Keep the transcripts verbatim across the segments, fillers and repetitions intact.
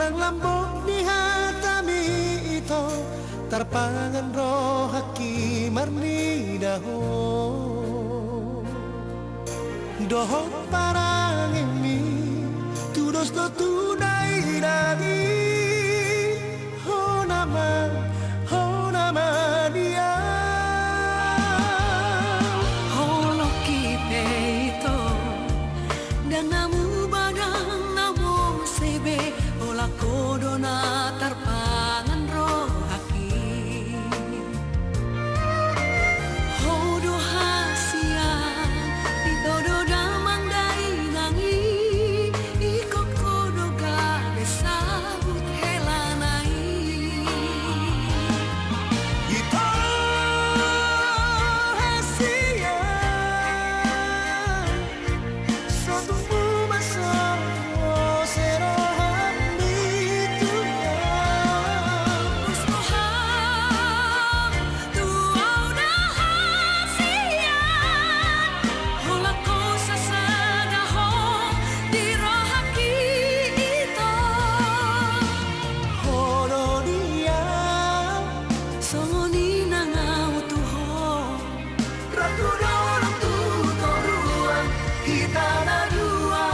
Ndang lambok ni hatami ito, tarpangan rohangki marnida ho. Dohot parangemi, tudos do tu dainang i. Hona ma, hona ma dia. Holongki pe ito, ndang na muba ndang na mose be, holan ho do na tarpangan rohangki. Ho do hasian, ito do damang dainang i, ingkon ho do gabe saut helana i. Ito hasian, so tumbu ma so mose rohami tu au. Pos roham tu au da hasian, holan ho sasada ho di rohangki ito. Ho do dia, songon i nang au tu ho. Ratu do tu toruan hita na dua.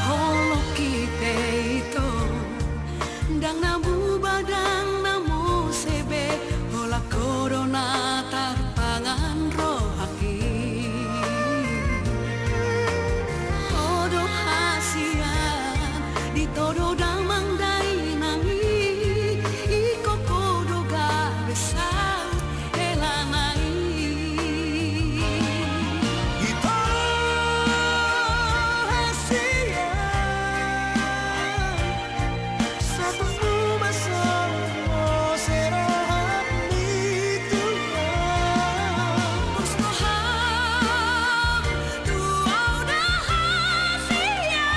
Holongki pe ito, ndang na muba ndang na mose be, holan ho do na tarpangan rohangki. Ho do hasian, ito do damang dainang i, ingkon ho do gabe saut helana i. Ito hasian, so tumbu ma so mose rohami tu au. Pos roham tu au da hasian,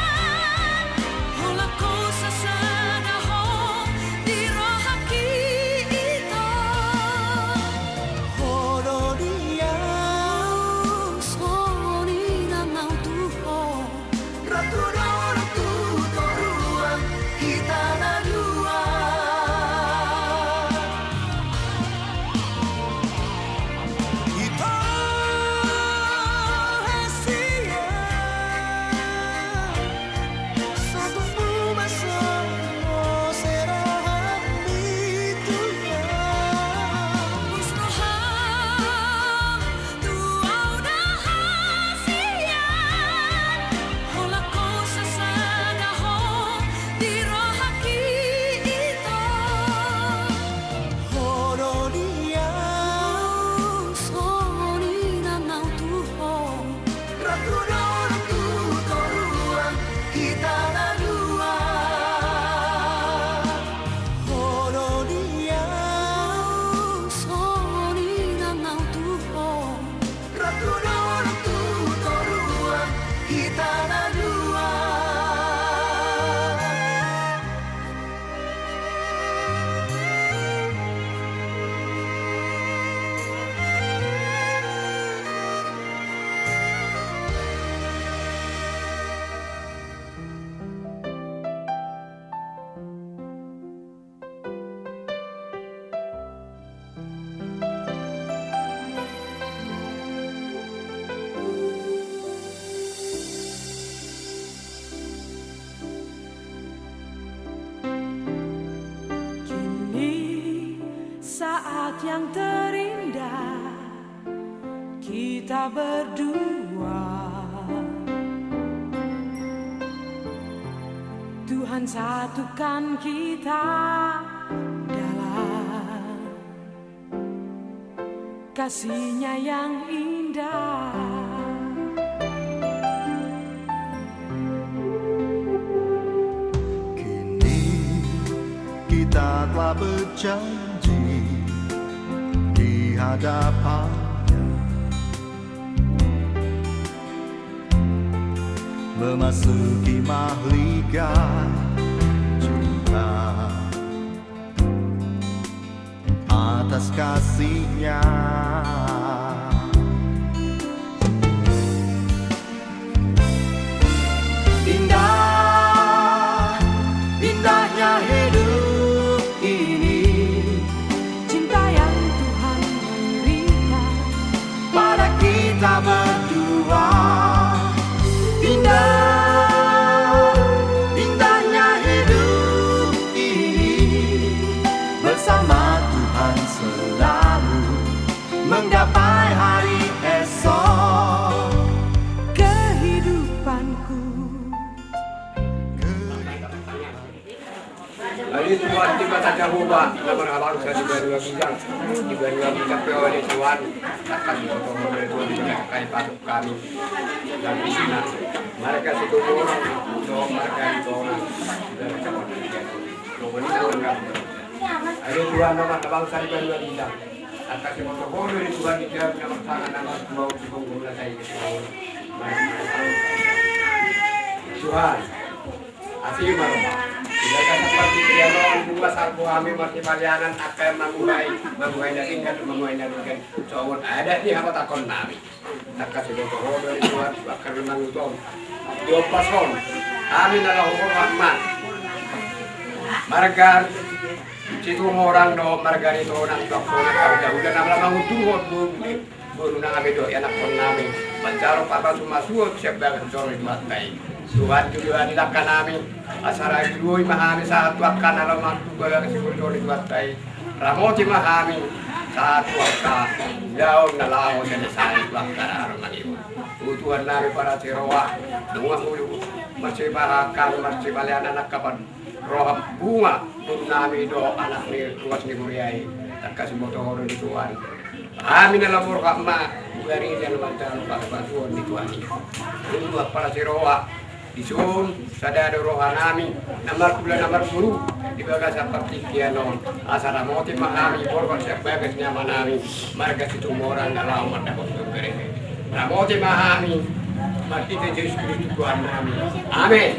holan ho sasada ho di rohangki ito. Ho do dia, songon i nang au tu ho. Ratu do tu toruan hita na dua. Ito hasian, so tumbu ma so mose rohami tu au. Pos roham tu au da hasian, holan ho sasada ho di rohangki ito. Ho do dia, songon i nang au tu ho. Ratu do tu toruan hita na dua. Ho do dia, songon i nang au tu ho. Ratu do tu toruan hita na dua. Kini saat yang terindah kita berdua. Tuhan satukan kita dalam kasih-Nya yang indah. Berjanji di hadapan-Nya, memasuki mahligai cinta atas kasih-Nya. Indah, indahnya hidup ini, cinta yang Tuhan berikan pada kita berdua. Indah, indahnya hidup ini, bersama Tuhan selalu menggapai hari esok. Kehidupanku. Ale Tuhan Debata Jahowa, na marhabangsa di banua ginjang, di banua ginjang pe ale Tuhan, tangkas diboto Ho do ale Tuhan, di tengah-tengah ni patuk hami. Nang di sina, marga Situmorang dohot marga Ritonang, di dalam kecamatan Tiga. Nunga ni na marga. Ale Tuhan, na marhabangsa di banua ginjang, tangkas diboto Ho do ale Tuhan, di dalam na martangan, na martuaon, di gonggong na sai. Tuhan. Asi ma roha. Di bagasan partingkian on, nunga salpu hami marsipalianan, angka na mamungkai, mamungkai na denggan, mamungkai na denggan. Songon adat ni habatahon nami. Tangkas diboto Ho do ale Tuhan, bahkan memang utong. Di ombas on, hami na laho borhat ma. Marga Situmorang dohot marga Ritonang, dohot na hula-hula na laho mangunjungi ho, boru nang, hape dohot ianakhon nami, manjalo parmasu-masuon sian bagas joro ni Tuhanta i. Tuhan, joloan ni dangka nami, asa ra diloi ma hami sahat tu angka na laho mangunjungi bagas joro ni Tuhanta i. Ramoti ma hami sahat tu angka ulaon na laho selesai tu angka na laho mangihut. O Tuhan nami parasi roha, nunga Ho do marsipaha-, marsipalianan angka pan roha, bunga boru nami dohot anak ni ruas ni huria i, tangkas diboto Ho do ale Tuhan. Hami na laho borhat ma, tu ari na manjalo parmasuon ni Tuhan i. O Tuhan parasi roha, dison sada do roha nami, na marhula na marboru, di bagasan partingkian on, asa ramoti ma hami borhat sian bagas ni ama nami, marga Situmorang na laho mandapothon bere. Ramoti ma hami, marhite Jesus Kristus Tuhan nami. Amen.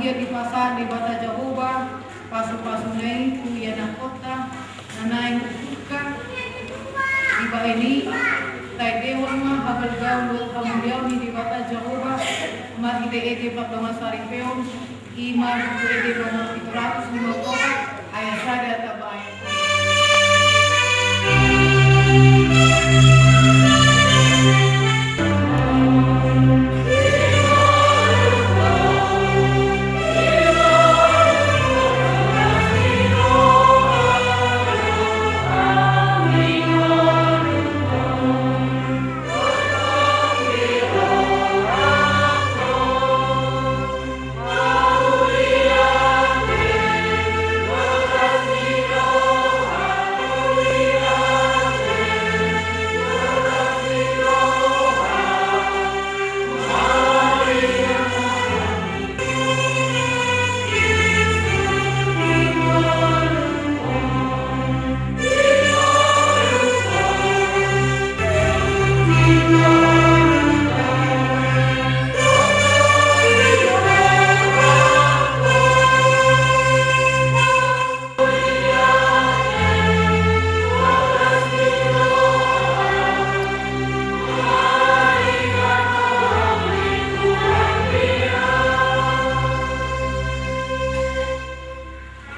Dipasahat Debata Jahowa pasu-pasuna i tu ianakhonta na naeng umhurhon. Dibahen i, taendehon ma hagalgaon dohot hamuliaon ni Debata Jahowa marhite ende pardongansaripeon. I ma Buku Ende nomor pitu ratus lima pulu opat, ayat sada tamba ayat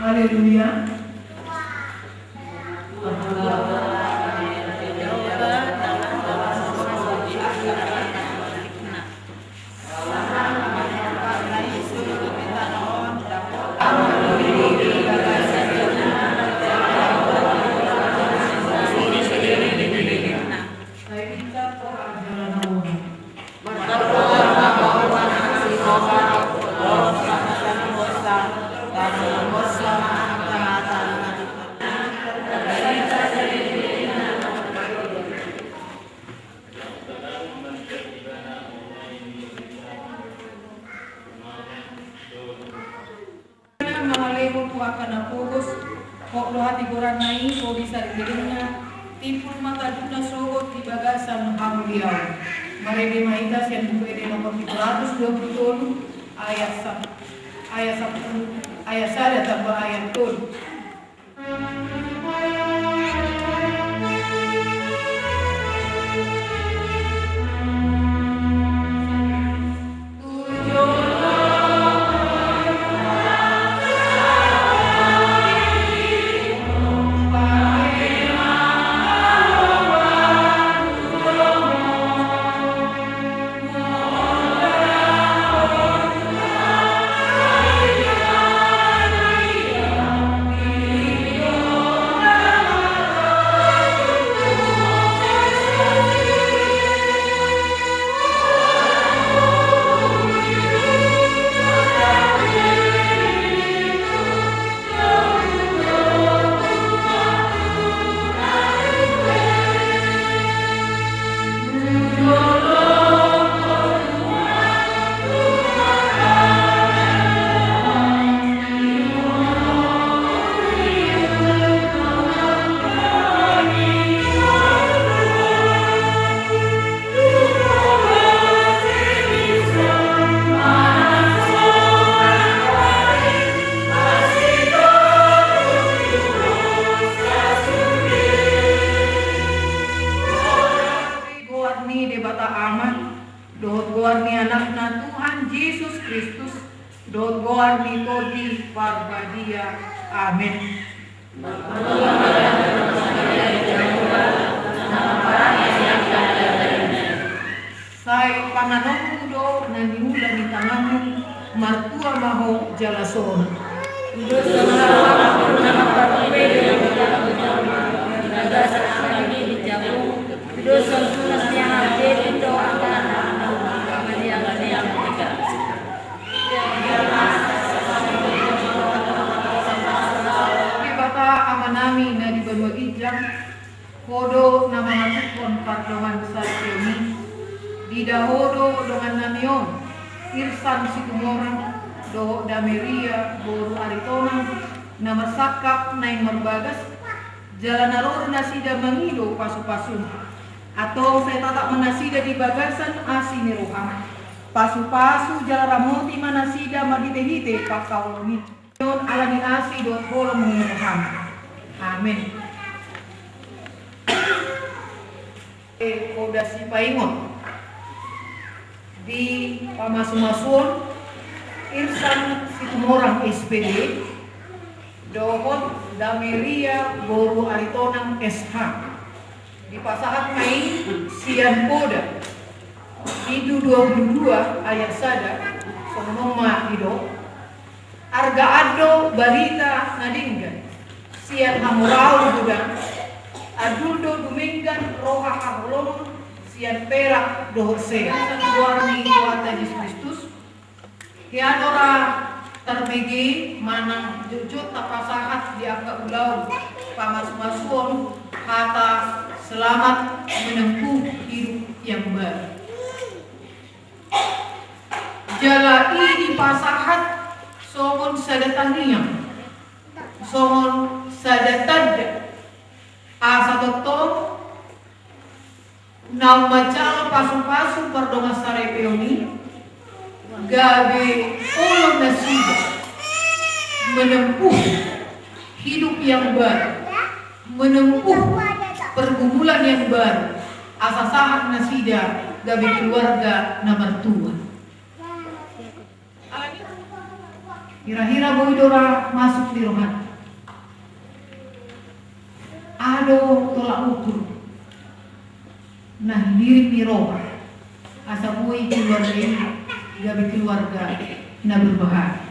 Haleluya. Mangalehon tu angka na pogos, hot do hatigoranna i, hot di saripeon na, timbul ma tandukna sogot di bagasan hamuliaon. Marende ma hita sian Buku Ende nomor pitu ratus dua pulu tolu, ayat sa-, ayat sapuluh, ayat sada tamba ayat tolu. Goar ni Debata Ama, dohot goar ni Anakna Tuhan Jesus Kristus, dohot goar ni Tondi Parbadia. Amen. Sai panganonmu do na niula ni tanganmu, martua ma ho jala sonang. Debata Amanami na di banua ginjang, Ho do na mangatuphon pardongansaripeon i. Dida Ho do dongannami on, Irsan Situmorang dohot Dameria boru Aritonang, na marsangkap naeng marbagas, jala na ro do nasida mangido pasu-pasum. Antong sai tatap ma nasida di bagasan asi ni roham. Pasu-pasu jala ramoti ma nasida marhite-hite pangkaholongi. Ala ni asi dohot holong ni roham. Amen. E, poda sipaingot di pamasu-masuon Irsan Situmorang S P D dohot Dameria boru Aritonang S H. Dipasahat ma i sian Poda pitu dua pulu dua ayat sada, songon on ma didok. Argaan do barita na denggan sian hamoraon godang, andul do dumenggan roha haholomon sian perak dohot sea. Di goar ni Tuhanta Jesus Kristus, hea do ra tarbege manang jotjot tapasahat di angka ulaon pamasu-masuon hata selamat menempuh hidup yang baru. Jala i dipasahat songon sada tangiang, songon sada tanda, asa tongtong naung manjalo pasu-pasu pardongansaripeon i, gabe olo nasida menempuh hidup yang baru, menempuh pergumulan yang baru, asa sahat nasida gabe keluarga na martua. Hira-hira boi do ra masuk di rohanta. Aha do tolak ukur na hinirim ni roha asa boi keluarga i gabe keluarga na berbahagia.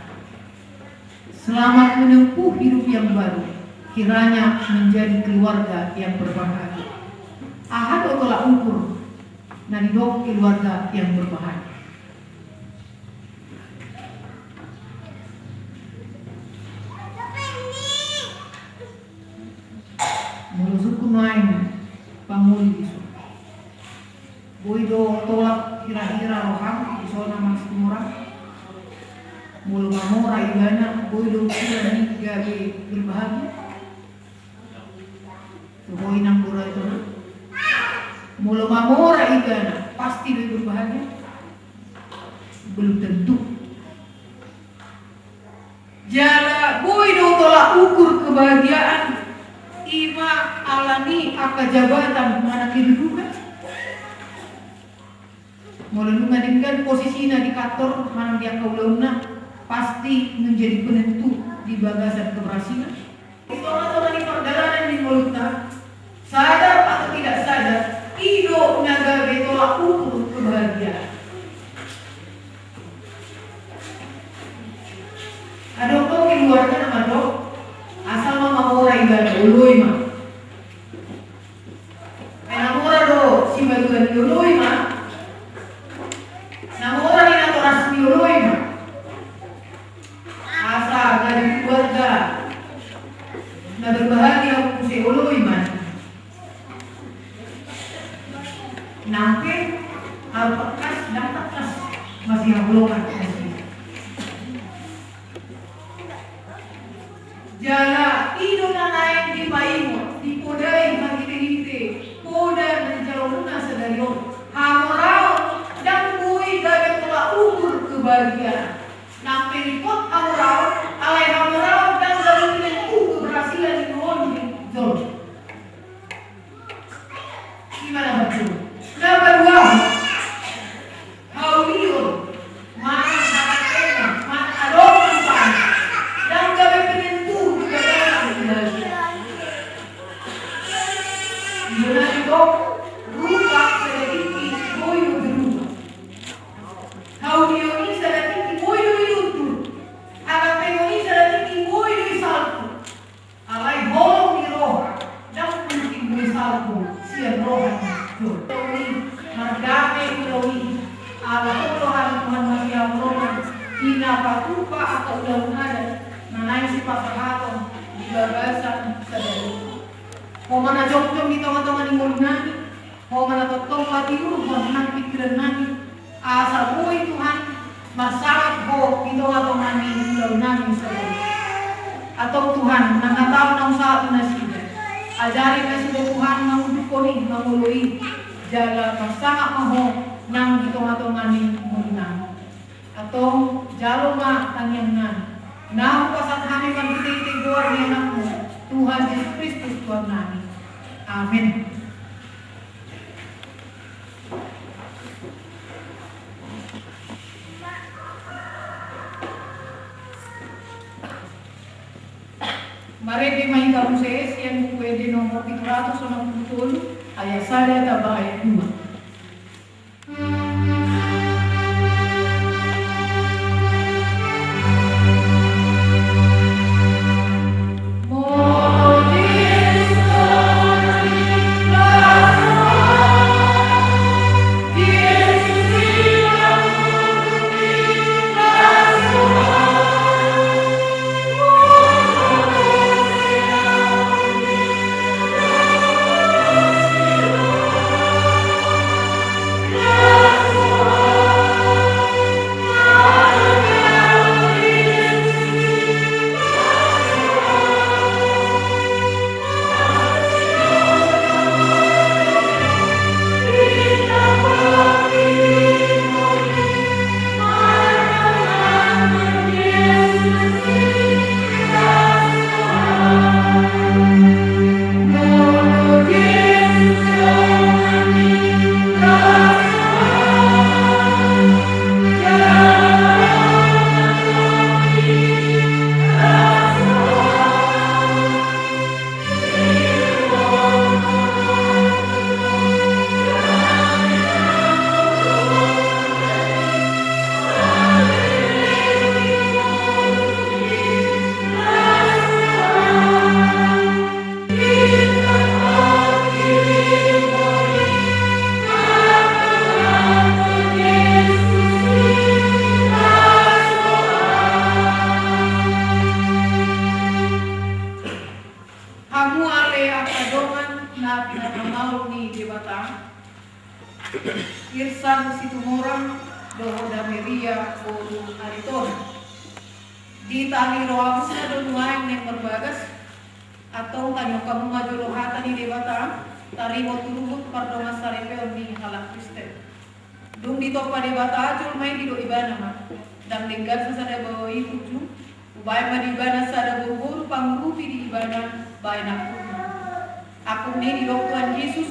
Selamat menempuh hidup yang baru, kiranya menjadi keluarga yang berbahagia. Aha do tolak ukur na didok keluarga yang berbahagia? Molo sungkun nuaeng pangoli dison, boi do tolap hira-hira roham dison, Amang Situmorang? Molo mamora ibana, boi do ukuran ni gabe berbahagia? Toho inang boru Aritonang, molo mamora ibana, pasti do i berbahagia? Belum tentu. Jala boi do tolak ukur kebahagiaan i ma ala ni angka jabatan manang kedudukan? Molo nunga denggan posisina di kantor manang di angka ulaonna, pasti menjadi penentu di bagasan keberhasilan. Di tonga-tonga ni pardalanan ni ngolunta, sadar atau tidak sadar, i do na gabe tolak ukur kebahagiaan. Adong do keluarga na mandok, asal ma mamora ibana, oloi ma. Ai na mora do sibaluan ni oloi ma, na mora ni natorasna, oloi ma. Asa gabe keluarga na berbahagia, muse oloi ma. Nang pe aru tangkas, ndang tangkas masihaholongan nasida. Jala i do na naeng dipaingot, dipodai marhite-hite poda na nijalomuna sadari on. Hamoraon ndang boi gabe tolak ukur kebahagiaan. Nang pe ringkot hamoraon, alai hamoraon ndang gabe penentu keberhasilan di ngolu ni jolma. I ma na parjolo. Na paduahon, haulion manang hatantenon manang adong manfaat, ndang gabe penentu di bagasan kebahagiaan. Di na didok, rupa sada tingki boi do berubah. Haulion i sada tingki boi do i luntur. Hatantenon i sada tingki boi do i salpu. Alai holong ni roha ndang mungkin boi salpu sian roha ni jolma. Ulaon i mardame, ulaon i ala roha ni Tuhan masihaholongan, i na patupa angka ulaon adat na naeng sipasahaton di bagasan sadari on. Ho ma na jongjong di tonga-tonga ni ngolunami. Ho ma na tongtong patiurhon nang pingkirannami, asa boi Tuhan marsangap Ho di tonga-tonga ni ulaonnami sadari. Antong Tuhan, nang hataM naung sahat tu nasida, ajari nasida Tuhan mangudukhon i, mangoloi, jala marsangap ma Ho nang di tonga-tonga ni ngolunami. Tong jalo ma tangiang nami, na hupasahat hami marhitehite goar ni Anakmu, Tuhan Jesus Kristus Tuhan nami. Amen. Marende ma hita muse sian Buku Ende nomor pitu ratus onom pulu tolu, ayat sada tamba ayat dua. Hamu ale angka dongan na pinarmahan ni Debata, Irsan Situmorang dohot Dameria boru Aritonang. Di tali rohamuna do nuaeng naeng marbagas, antong tangiangkonmu ma jolo hata ni Debata, taringot tu ruhut pardongansaripeon ni halak Kristen. Dung ditompa Debata jolma i, didok Ibana ma, ndang denggan sasada baoa i punjung, hubaen ma di ibana sada boruboru pangurupi di ibana baen angkupna. Angkup ni i didok Tuhan Jesus,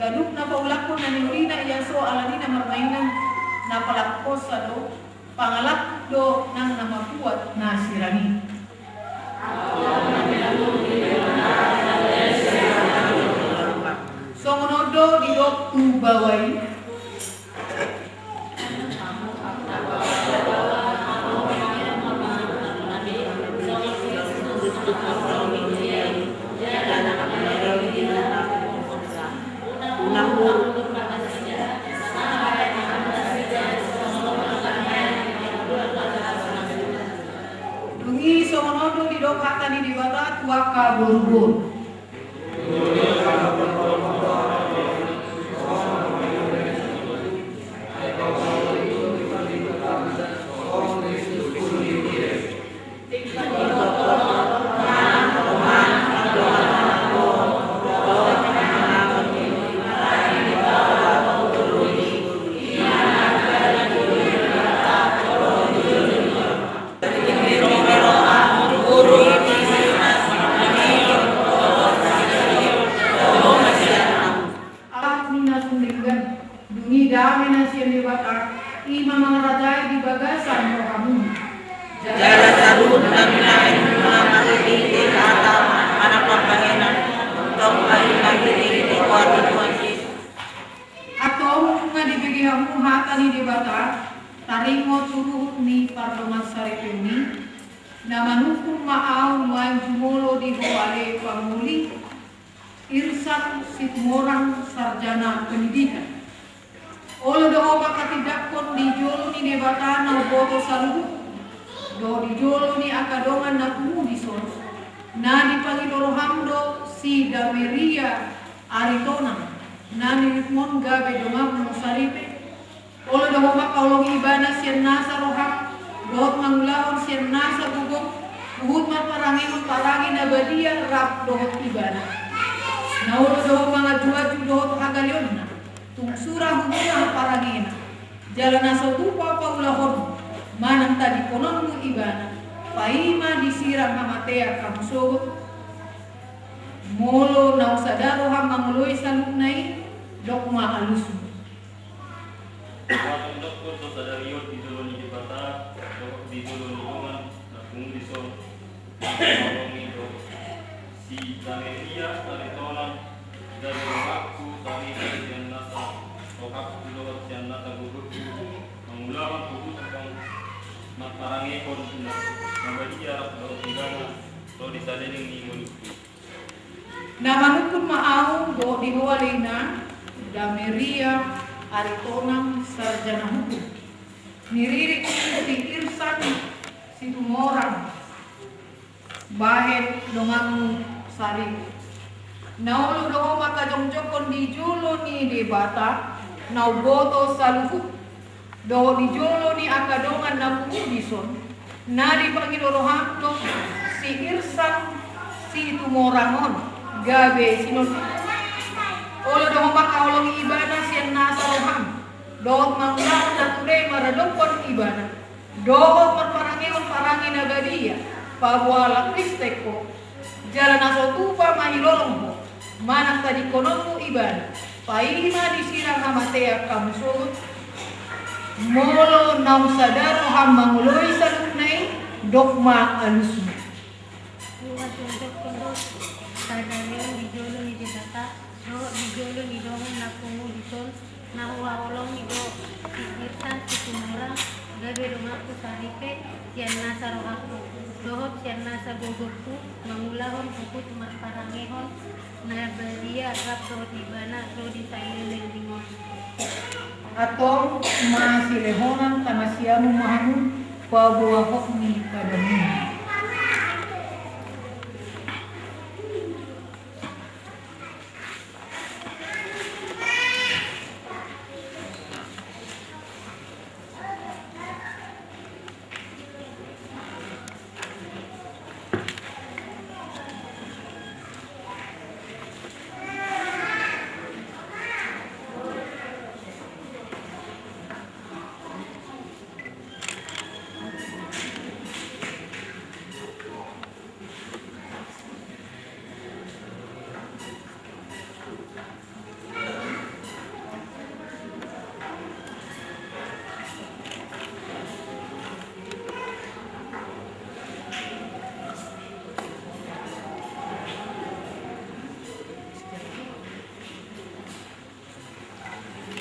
ganup na paulakkon na niulina i aso alani na marmainan, na palangkosa do, pangalangkup do nang na mambuat na sirang i. Songon on do didok tu baoa i. Dung i songon on do didok hata ni Debata tu angka boruboru. Alas ni na sumenggan, dung i dame na sian Debata, i ma mangarajai di bagasan rohamuna. Jala saluhut na binahenmuna marhitehite hata manang pambahenan, tong ma i marhitehite goar ni Tuhan Jesus. Antong nunga dibege hamu hata ni Debata, taringot tu ruhut ni pardongansaripeon i, na manungkun ma ahu nuaeng jumolo di ho ale pangoli, Irsan Situmorang, sarjana pendidikan. Olo do ho manghatindanghon di jolo ni Debata na umboto saluhut, dohot di jolo ni angka dongan na tubu dison, na dipangido roham do si Dameria Aritonang, na niluluan gabe donganmu saripe. Olo do ho mangkaholongi ibana sian nasa roham, dohot mangulahon sian nasa gogom, huhut marparangehon parange na badia rap dohot ibana. Na olo do ho mangajuaju dohot hagaleonna, tung sura humuna parangena. Jala na so tupa paulahonmu, manang tadingkononmu ibana, paima disirang hamatean hamu sogot. Molo naung sada roham mangoloi saluhutna i, dok ma alusmu. Huhatongkon do sadari on di jolo ni Debata dohot di jolo ni dongan na pungu dison, na huhaholongi do si Dameria Aritonang, gabe donganku saripe, sian nasa rohangku dohot sian nasa gogorhu, mangulahon huhut marparangehon na badia rap dohot ibana ro di saleleng ni ngolungku. Na manungkun ma ahu dohot di ho ale inang, Dameria Aritonang, sarjana hukum, niririt ni si Irsan Situmorang, bahen donganmu saripe. Na olo do ho mangkajongjongkon di jolo ni Debata na umboto saluhut, dohot di jolo ni angka dongan na pungu dison, na dipangido roham do si Irsan Situmorang on gabe sinondukhu. Olo do ho mangkaholongi ibana sian nasa roham, dohot mangulahon na ture maradophon ibana, dohot marparangehon parange na badia, paboa halak Kristen ho. Jala na so tupa mangilolong ho, manang tadingkononmu ibana, paima disirang hamatean hamu sogot. Molo naung sada roham mangoloi saluhutna i, dok ma alusmu. Huhatongkon do sadari on di jolo ni Debata dohot di jolo ni dongan na pungu dison, na huhaholongi do si Irsan Situmorang, gabe donganku saripe, sian nasa rohangku dohot sian nasa gogorhu, mangulahon huhut marparangehon na badia rap dohot ibana ro di saleleng ni ngolungku. Antong ma silehonan, tama siamun ma hamu, paboahon ni padamuon.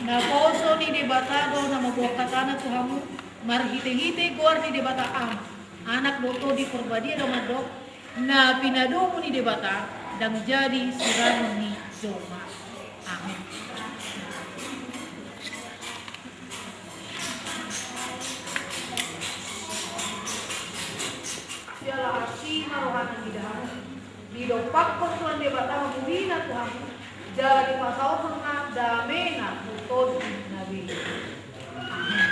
Naposo ni Debata do na mamboan hatana tu hamu marhitehite goar ni Debata Ama, Anak dohot Tondi Porbadia, do mandok: Na pinadomu ni Debata ndang jadi sirangon ni jolma. Amen. Siala asi ma rohana mida hamu. Didompakkon Tuhan Debata hamuna tu hamu, jala dipasaorhon ma damena tu tondi na bere. Amen.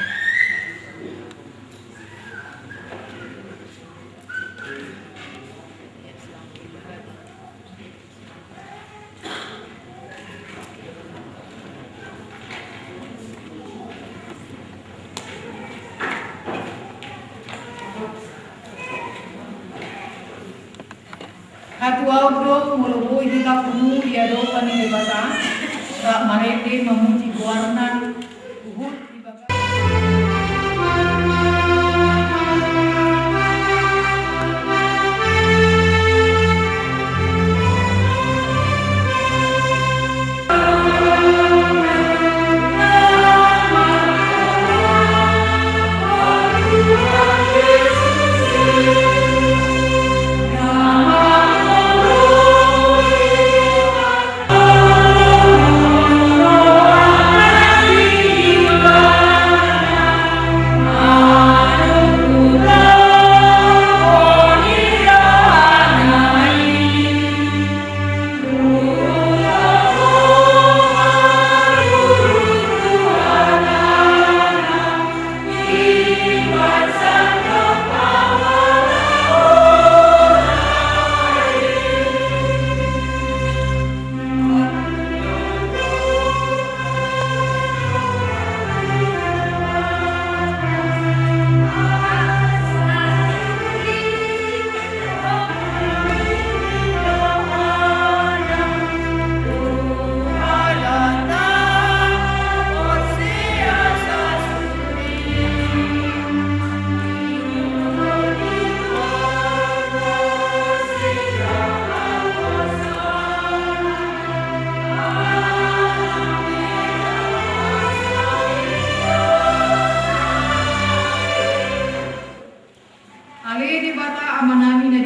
Hatuaon do molo boi hita pungu di adopan ni Debata, rap marende mamuji goarna, huhut di bagasan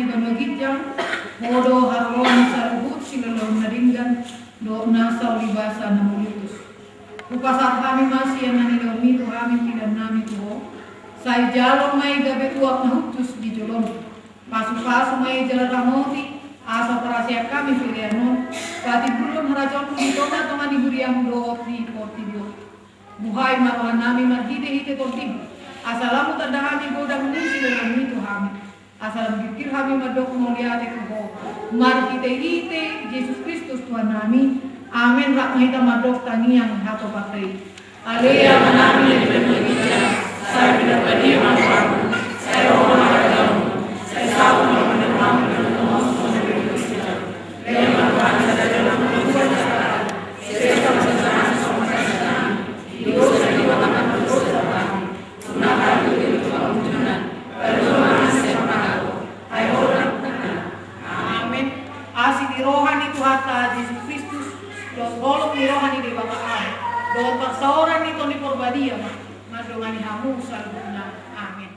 Debata na ginjang, Ho do haroroan ni saluhut silehon na denggan dohot nasa ulibasa na mauliutus. Hupasahat hami ma sian na nilehonMi tu hami pillannami tu Ho. Sai jalo ma i gabe uap na hushus di joloM. Pasupasu ma i jala ramoti, asa paraseang hami pelean on, patimbulhon harajaonMu di tongatonga ni huriaM dohot di portibi on. Buhai ma rohanami marhitehite TondiM, asa lam hutanda hami godang ni silehonMi tu hami, asa lam girgir hami mandok mauliate tu Ho, marhitehite Jesus Kristus Tuhannami. Amen. Rap ma hita mandok tangiang hatopan i. Ale Amanami na di banua ginjang, sai pinarbadia ma goarMu, sai ro ma harajaonMu, sai saut ma pandalanMu di banua on songon na di banua ginjang. Lehon ma tu hami sadari on hangoluan sahali, sesa ma dosa nami songon na sesa nami di dosa ni dongan nami na mardosa tu hami. Unang hamu hubahen tu pangunjunan, palua ma hami sian pangago, ai Ho do na. Amen. Asi ni roha ni Tuhanta Jesus Kristus, dohot holong ni roha ni Debata Ama, dohot parsaoran ni Tondi Parbadia ma mandongani hamu saluhutna. Amen.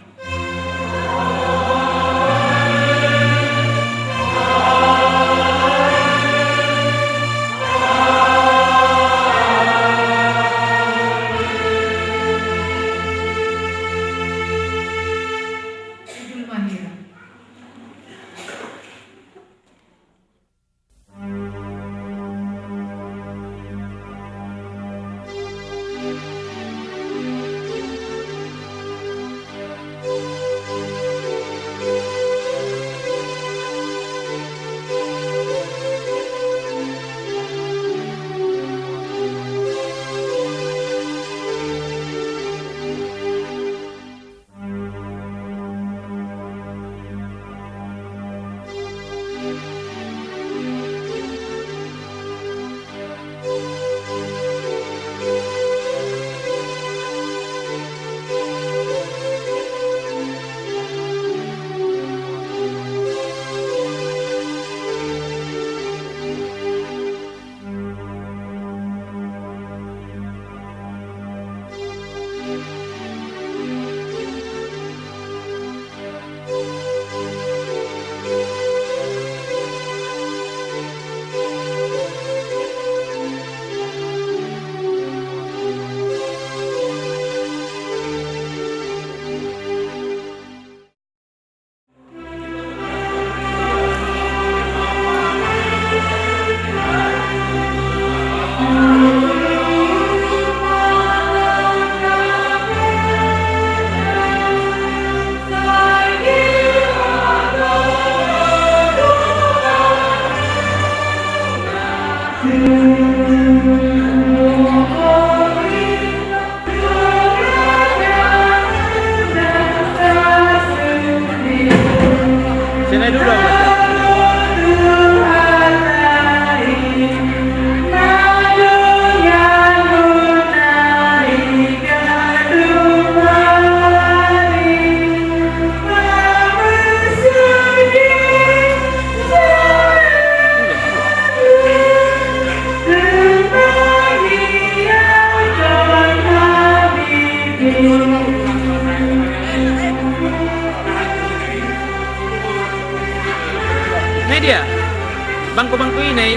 Media. Bangku-bangku i na i.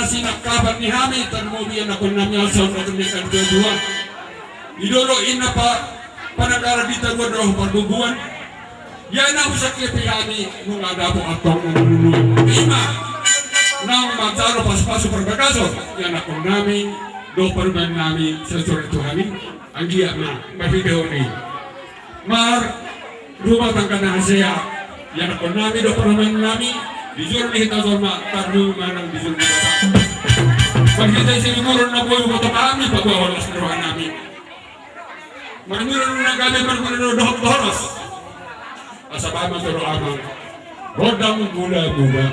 Sinangkapan ni hami tarlumobi anakkon nami, asa on na gendek an dua-dua. Didok do inna pa, panangkaran di taruan dohot parbubuan. Ia na husangkepi hami nunga dapot antong na niluluan. Ima naung manjalo pasu-pasu parbagason di anakkon nami dohot parumaen nami, sai sore tu hami anggiat ma marhitehon i marrumah tangga na hasea di anakkon nami dohot parumaen nami, di jolo ni hita jolma, tarlumobi manang di jolo ni Debata. Marhite silinguron na boi huboto hami, paboa horas ni roha nami. Marmula nunga gabe, marmula nunga dohot horas. Asa bahen ma jolo amang gondang mula-mula.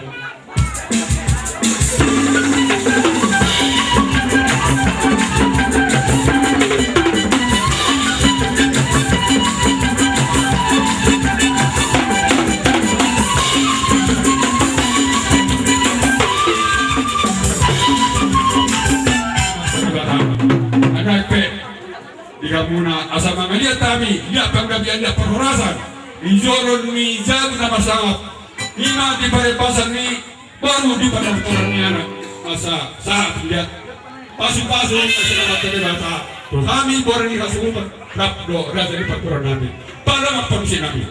Di hamuna asa mangaliat hami, liat panggabean, liat parhorasan di jolo ni jabu na marsangap. Ima di parempasan ni boru, di panortoran ni anak, asa sahat liat pasu-pasu na sinambatta Debata tu hami borhat ni hasuhuton, rap dohot raja ni partubuan nami. Pala ma parusia nami.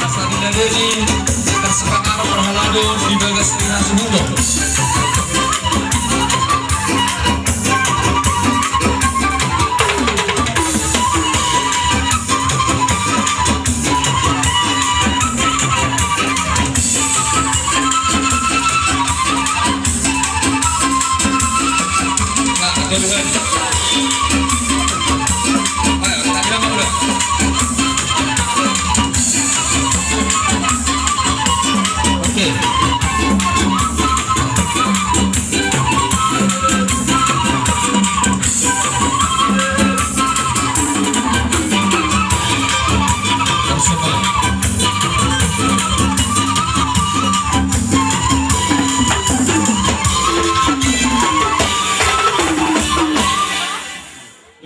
Asa diladeni, asa panganon parhalado di bagas ni hasuhuton.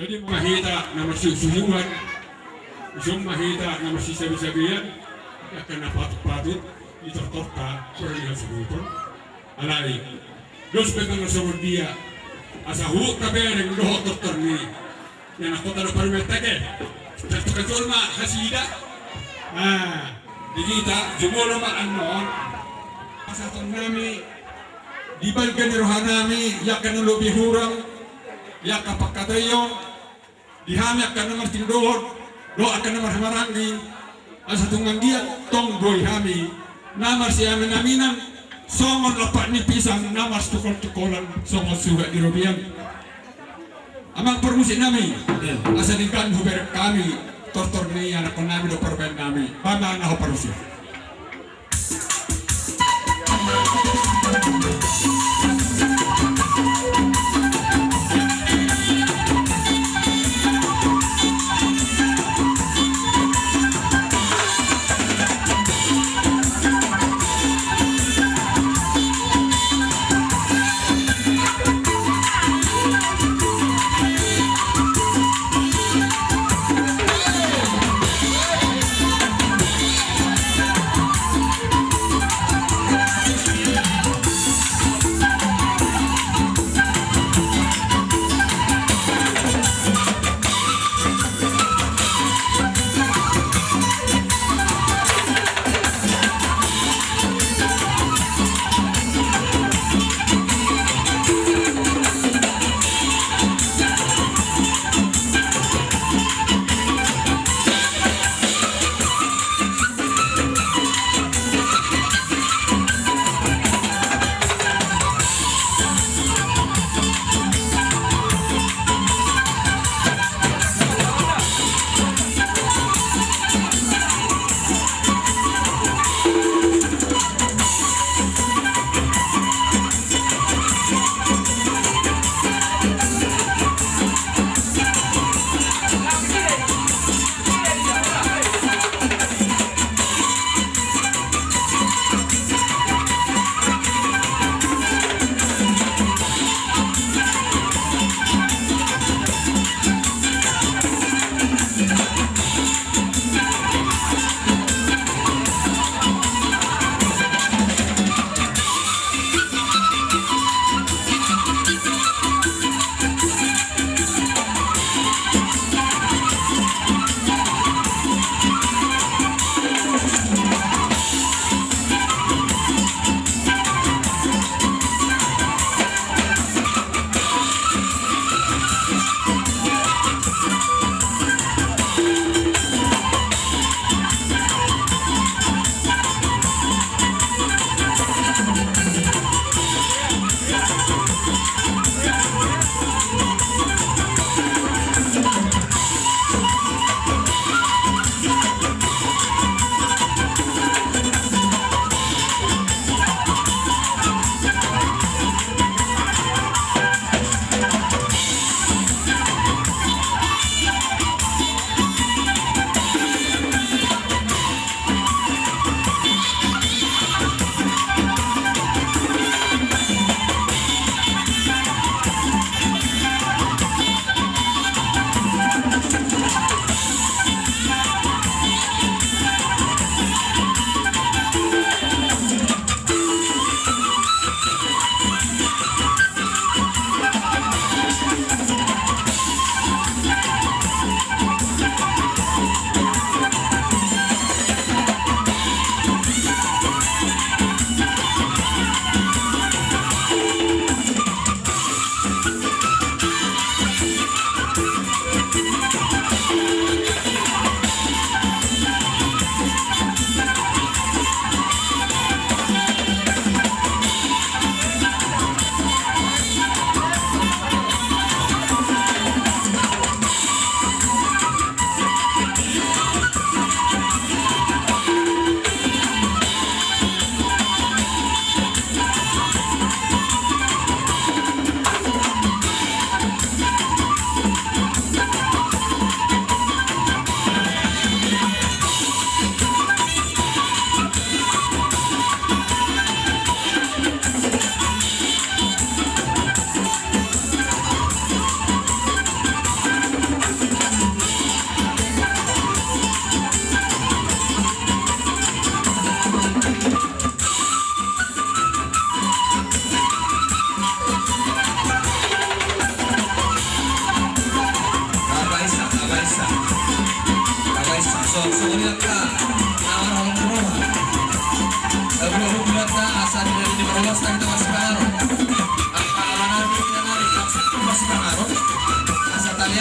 Jadi, muna hita na marsuhusuhuan, ison ma hita na marsisabesabean, angka na patut-patut di tortorta, sore ni hasuhuton. Alai dos pe manang songon dia, asa huhut tabereng dohot tortor ni ianakhonta dohot parumaenta, ate. Tartukar jolma hasida. Nah, di hita jumolo ma annon pasahaton nami di balga ni roha nami, di angka na lobi hurang, di angka pangkataion, di hami angka na martindohot dohot angka na marhahamaranggi, asa tung anggiat tong boi hami na marsiaminaminan songon lampak ni pisang, na marsitukol-tukolan songon suhat di robean. Amang parmusik nami, asa denggan hubereng hami tortor ni ianakhon nami dohot parumaen nami, bahen ma na ho parusia.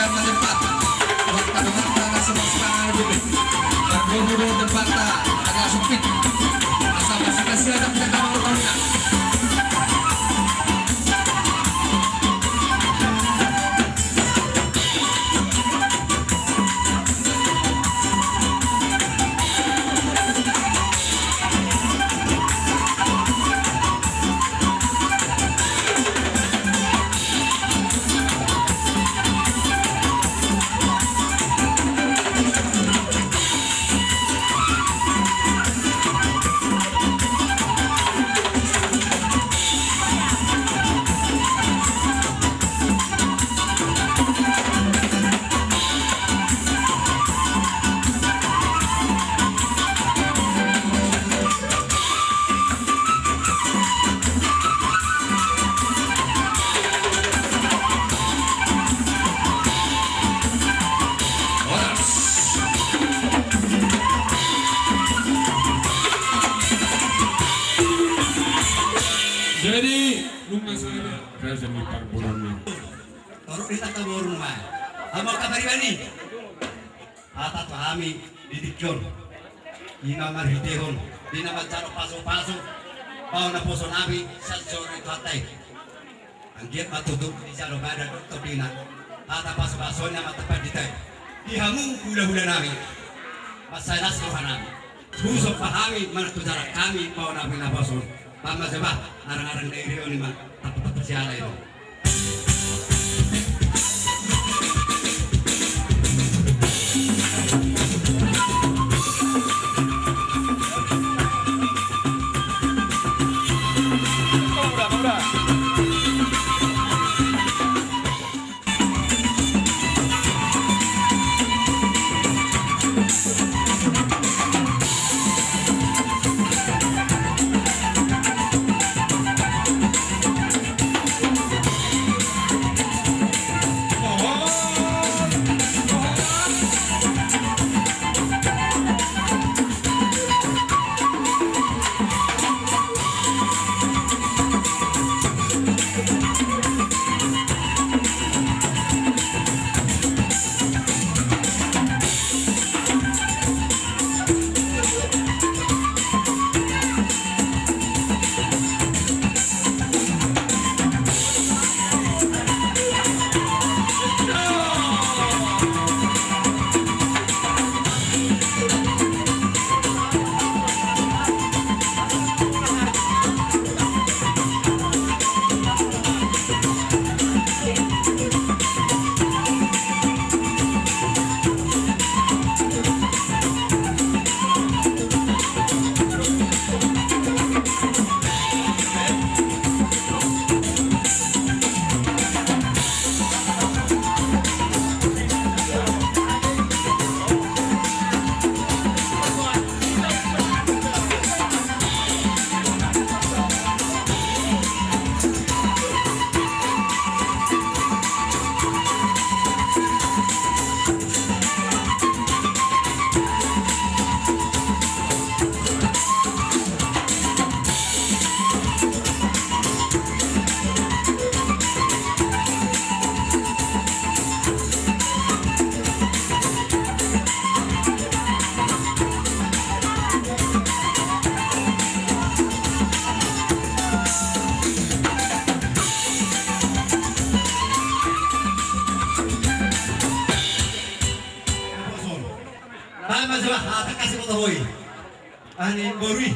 Tempat. Buat kami mata, nggak sempat serangan dulu. Berguru dulu tempatnya, agak sempit. Asal masih kasih ada kita tahu tahunya. Jadi, nunga sada raja ni parboruon. Torop di tata boru ma. Amang kapariban i. Hata tu hami di tingki on. Ima marhitehon di na manjalo pasupasu. Baoa naposo nami sian jolo i tu hata i. Anggiat ma tutu dijalo badan tondina. Hata pasupasu on na mantampak di tai. Di hamu hulahula nami. Mansai las roha nami. Husomba hami manang tu jalang hami baoa nami naposo. Bahen ma jaba arang-arang dairi on ima. Tapa-tapa siala i do. Bahen ma jaba hata kasih kota hoi. Ani boru i.